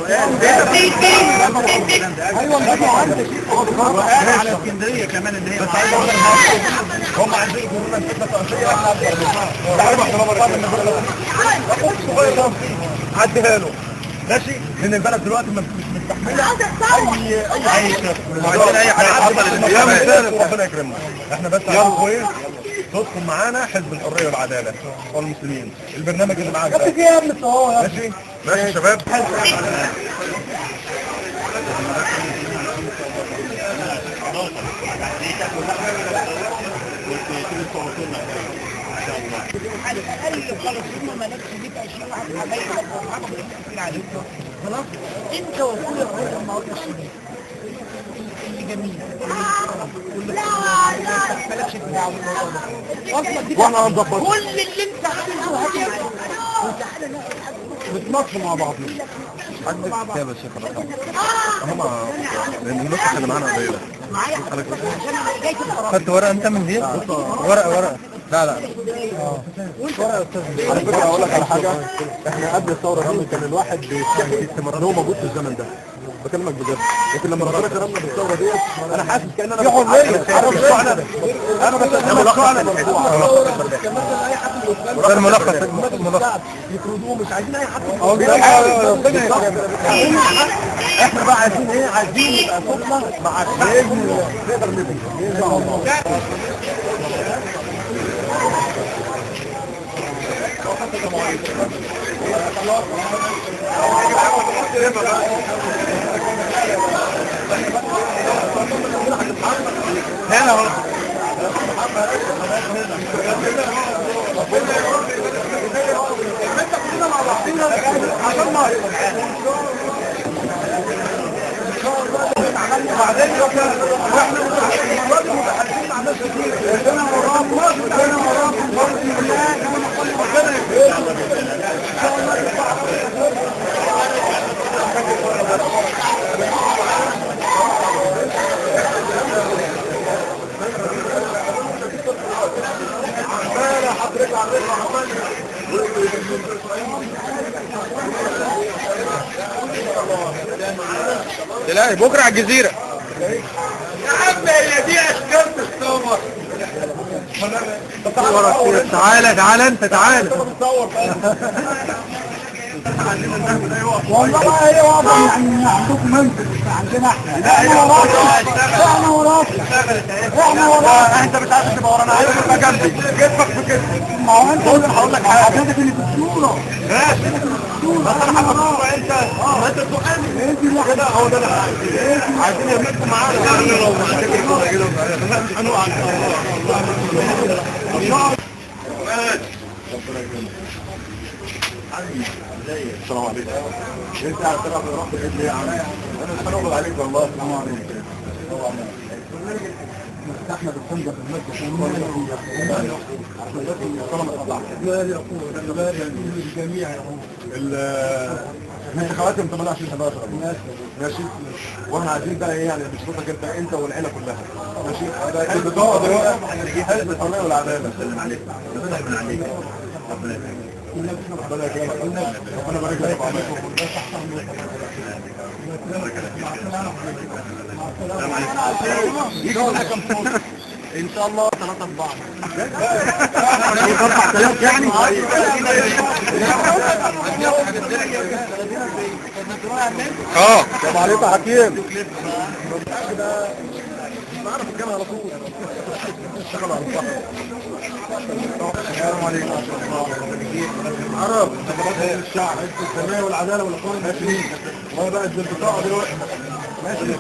ايوه عندك على اسكندرية كمان اللي هي بس عايز اقول لك هم عايزين يقولوا لنا الفتنة الطائفية واحنا عديها له ماشي، لان البلد دلوقتي مش مستحمله اي حاجة حصلت. ربنا يكرمنا. احنا بس عايزين ايه؟ تدخل معانا حزب الحرية والعدالة والمسلمين، البرنامج اللي معاك ده. ماشي ماشي يا شباب. خلاص انت واخويا الراجل النهارده الشباب اللي جميل واللي مالكش دعوه بالموضوع ده واحنا هنظبط كل اللي انت عايزه هتعمله. وتعالى نقعد نتناقش مع بعضنا. عندك كتاب يا شيخ الرقم هم لان النسخ اللي معانا قليله. خدت ورقة انت من دي؟ ورقة ورقة. لا لا ورقة يا استاذ. على فكرة اقول لك على حاجة، احنا قبل الثورة دي كان الواحد بيستحي ان هو موجود في الزمن ده، بكلمك بجد. لكن لما ربنا كرمنا بالثورة ديت انا حاسس كان انا في حرية. انا بس ده الملخص الملخص يطردوه، مش عايزين اي حد. احنا بقى عايزين ايه؟ عايزين يبقى صوتنا مع باذن الله نقدر نبني ان شاء الله. هنا اهو بعدين واحنا متحالفين مع ناس كتير. انا وراكم انا وراكم ربنا يكرمكم ان شاء الله. تلاقي بكره على الجزيرة يا عم. هي دي اشكال الصور. تعالى تعالى انت تعالى. والله هي واضحة يعني عندكم منطق عندنا احنا. لا احنا وراك احنا وراك. انت مش عايز تبقى ورانا، عايز تبقى جنبي، كتفك في كتفي. ما هو انت بص هقول لك حاجة، حضرتك اللي في الصورة ماشي، بس انا هبقى في الصورة. انت ما انت تزقني كده، هو ده اللي احنا عايزينه. عايزين يملكوا معانا. مش هنقع ان شاء الله. ربنا يكرمك. السلام عليكم. انت على طرف رحت ليه يا عم؟ انا مش هنقبض عليك والله. السلام عليكم. احنا بالفندق المادة الجميع الانتخابات يوم 28/11 ماشي، واحنا عايزين بقى ايه يعني بشروطك انت انت والعيلة كلها ماشي. البطاقة دلوقتي حزب الحرية والعدالة. ربنا عليك ربنا يكرمك ربنا يبارك لك. ان شاء الله 3 4 4000 يعني. اه طب عليك يا حكيم. نعرف الجامعة على طول. اشتغل على الصح. السلام عليكم. عرب الشعب الحرية والعدالة والاخوان المسلمين. والله بقى البطاقة دلوقتي ماشي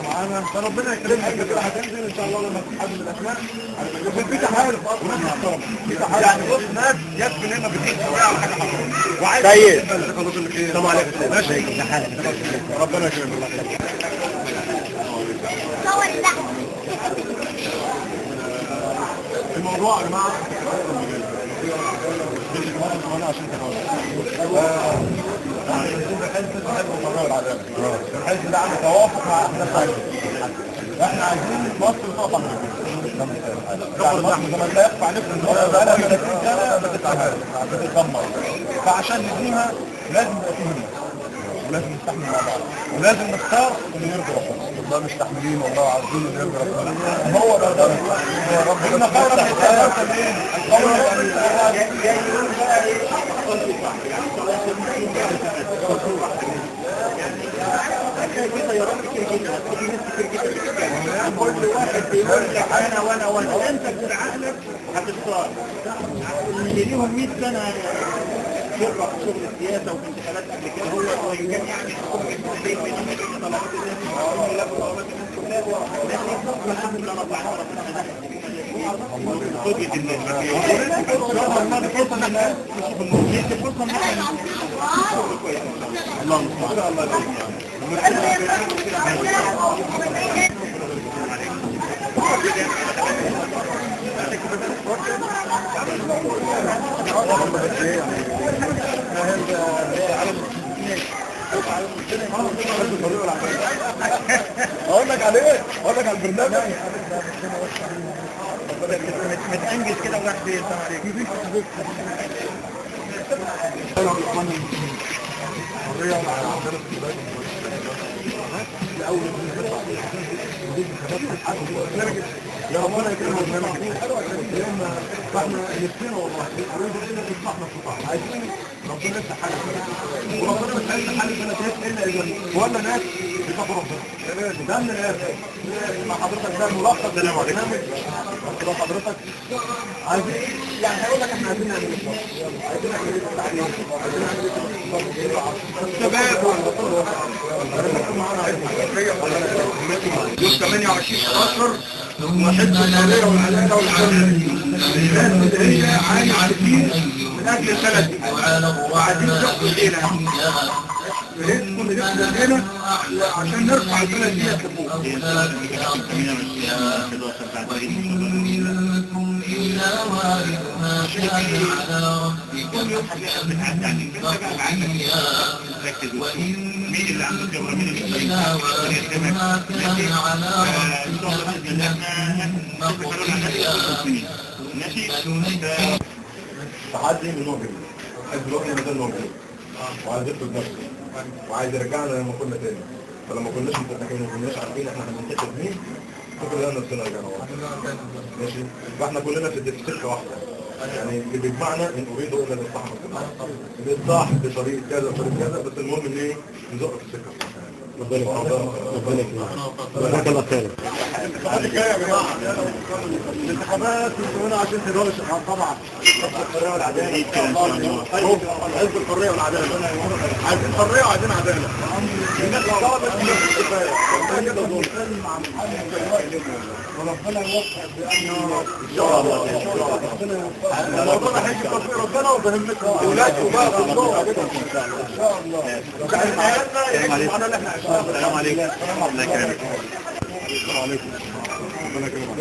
معانا، فربنا يكرمك كده. هتنزل ان شاء الله لما تتحدد الاسماء. في تحالف اصلا يعني. بص ناس جت من هنا بتيجي على حاجة حصلت وعايز. السلام عليكم. ماشي ربنا يكرمك. الموضوع يا جماعة الحزب ده عامل توافق مع احنا. احنا عايزين مصر تقف على رجليها. لا يخفى عليكم ان مصر بقى لها 30 سنة بتتدمر، فعشان نبنيها لازم يبقى فيه همه، ولازم نستحمل مع بعض، ولازم نختار اللي يرضي ربنا. والله مستحملين والله عاوزين اللي يرضي ربنا. هو ده ده يا رب ان خير القول جاي يقول بقى ايه؟ في تيارات كتير جدا، في ناس كتير جدا بتتكلم، كل واحد بيقول لك انا وانا وانا، انت بعقلك هتختار. اللي ليهم 100 سنة خبره في شغل السياسة وفي انتخابات قبل كده، هو وان كان يعني طلبات الناس طلبات الناس كلها، لكن الحمد لله رب العالمين ربنا فرصة ان احنا نشوف كويس. الله المستعان. الله اقول لك على ايه؟ اقول لك على البرنامج. متأنجز كده وراح فين؟ السلام عليكم. يا ربنا يكرمك برنامج احنا نفسنا والله اصلاحنا القطاع، عايزين ربنا يفتح حاجة، وربنا مش هيفتح حاجة سنتين الا اذا ولا ناس بيخافوا ربنا. ده من الاخر مع حضرتك، ده ملخص البرنامج. حضرتك عايزين يعني هيقول لك احنا عايزين نعمل ايه، عايزين نعمل ايه في التعليم، عايزين نعمل ايه في الشباب. يوم 28/11 وحزب الحرية والعدالة والعدالة، الناس اللي هي عايشين من اجل البلد دي، وعايزين ناخد ايدينا، يا ريت كل ناخد ايدينا عشان نرفع البلد دي لفوق. كل يوم حاجة بتعدي عليك، انت بقى بعقلك ركز مين اللي عنده خبره، مين اللي يخدمك. ماشي، ان شاء الله باذن الله احنا ماشي. تحدي من نوع جديد، حزب الوطني ما زال موجود وعايز يفرض نفسه وعايز يرجعنا لما كنا تاني. فلما كناش متفقين وما كناش عارفين احنا هننتخب مين، فكر لنا نفسنا رجعنا ورا. ماشي، فاحنا كلنا في سكة واحدة، يعني اللي بيجمعنا ان اريد الا الاصلاح، الاصلاح بطريقة كذا بطريقة كذا، بس المهم ان ايه نزق في السكة. ربنا يكرمك، ربنا يكرمك، جزاك الله خير. الانتخابات يا جماعة، الانتخابات 28/11 طبعا الحرية والعدالة، حزب الحرية والعدالة، عايزين حرية وعايزين عدالة. الناس طلبت كفاية، وربنا يوفق بأمن ان شاء الله. الموضوع ده هيجي بتوفيق ربنا وبهمتنا ولاده بقى كلهم ان شاء الله. وعيالنا اللي احنا عشناه. السلام عليكم. الله يكرمك. السلام عليكم. ربنا يكرمك.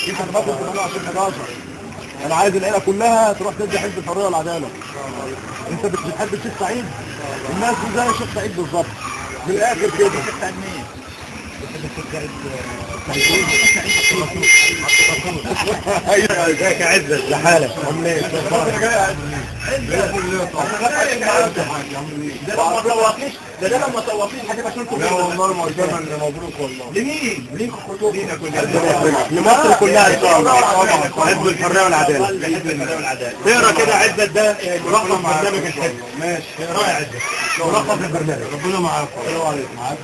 دي انتخابات 28/11. انا عايز العيلة كلها تروح تدي حزب الحرية والعدالة. انت بتحب الشيخ سعيد؟ الناس دي زي الشيخ سعيد بالظبط من الاخر كده. الشيخ سعيد مين؟ ايوه ازيك يا عزت، لحالك عامل ايه؟ ده لو ما توافقش، ده لو ما توافقش هتبقى شلته. لا والله معجبا، مبروك والله. لمين؟ ليكوا كلكم، لينا كلنا، لمصر كلها ان شاء الله. حزب الحرية والعدالة. حزب الحرية والعدالة. اقرا كده عزت، ده ملخص برنامج الحزب. ماشي، اقرا يا عزت ملخص البرنامج. ربنا معاكم. السلام عليكم. معاك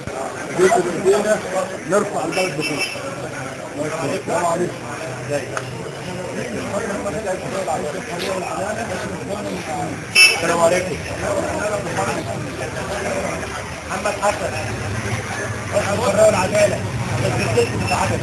بايدينا نرفع البلد بخير. السلام عليكم. السلام عليكم. محمد حسن، الحرية والعدالة، بس الست بتاعتك.